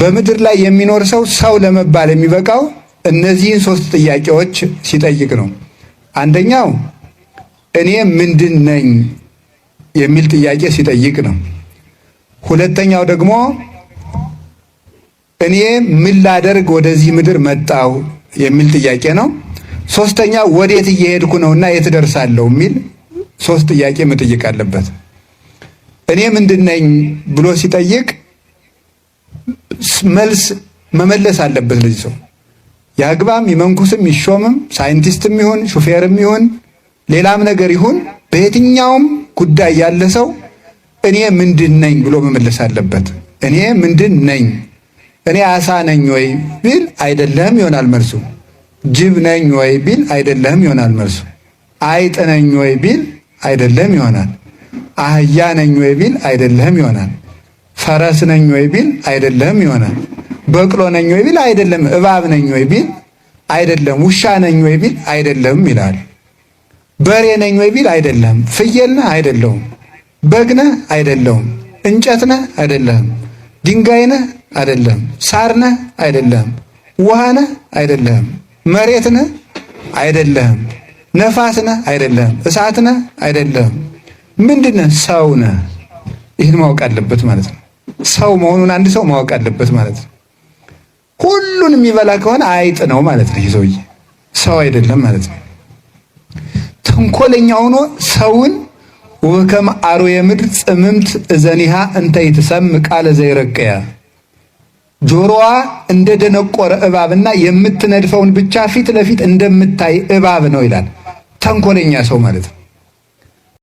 በምድር ላይ የሚኖር ሰው ሰው ለመባል የሚበቃው እነዚህን ሶስት ጥያቄዎች ሲጠይቅ ነው። አንደኛው እኔ ምንድን ነኝ የሚል ጥያቄ ሲጠይቅ ነው። ሁለተኛው ደግሞ እኔ ምን ላደርግ ወደዚህ ምድር መጣሁ የሚል ጥያቄ ነው። ሶስተኛ ወዴት እየሄድኩ ነውና የት ደርሳለሁ የሚል ሶስት ጥያቄ መጠየቅ አለበት። እኔ ምንድን ነኝ ብሎ ሲጠይቅ መልስ መመለስ አለበት። ለዚህ ሰው ያግባም ይመንኩስም ይሾምም ሳይንቲስትም ይሁን ሹፌርም ይሁን ሌላም ነገር ይሁን በየትኛውም ጉዳይ ያለ ሰው እኔ ምንድን ነኝ ብሎ መመለስ አለበት። እኔ ምንድን ነኝ? እኔ አሳ ነኝ ወይ ቢል አይደለህም ይሆናል መልሱ። ጅብ ነኝ ወይ ቢል አይደለህም ይሆናል መልሱ። አይጥ ነኝ ወይ ቢል አይደለም ይሆናል። አህያ ነኝ ወይ ቢል አይደለህም ይሆናል። ፈረስ ነኝ ወይ ቢል አይደለህም ይሆናል። በቅሎ ነኝ ወይ ቢል አይደለም። እባብ ነኝ ወይ ቢል አይደለም። ውሻ ነኝ ወይ ቢል አይደለም ይላል። በሬ ነኝ ወይ ቢል አይደለም። ፍየል ነህ አይደለሁም። በግ ነህ አይደለሁም። እንጨት ነህ አይደለህም። ድንጋይ ነህ አይደለም። ሳር ነህ አይደለህም። ውሃ ነህ አይደለህም። መሬት ነህ አይደለህም። ነፋስ ነህ አይደለህም። እሳት ነህ አይደለህም። ምንድን ነህ? ሰው ነህ። ይህን ማወቅ አለበት ማለት ነው። ሰው መሆኑን አንድ ሰው ማወቅ አለበት ማለት ነው። ሁሉን የሚበላ ከሆነ አይጥ ነው ማለት ነው። ይህ ሰውዬ ሰው አይደለም ማለት ነው። ተንኮለኛ ሆኖ ሰውን ወከመ አርዌ ምድር ጽምምት እዘኒሃ እንተ ይትሰምዕ ቃለ ዘይረቅያ፣ ጆሮዋ እንደ ደነቆረ እባብና የምትነድፈውን ብቻ ፊት ለፊት እንደምታይ እባብ ነው ይላል። ተንኮለኛ ሰው ማለት ነው።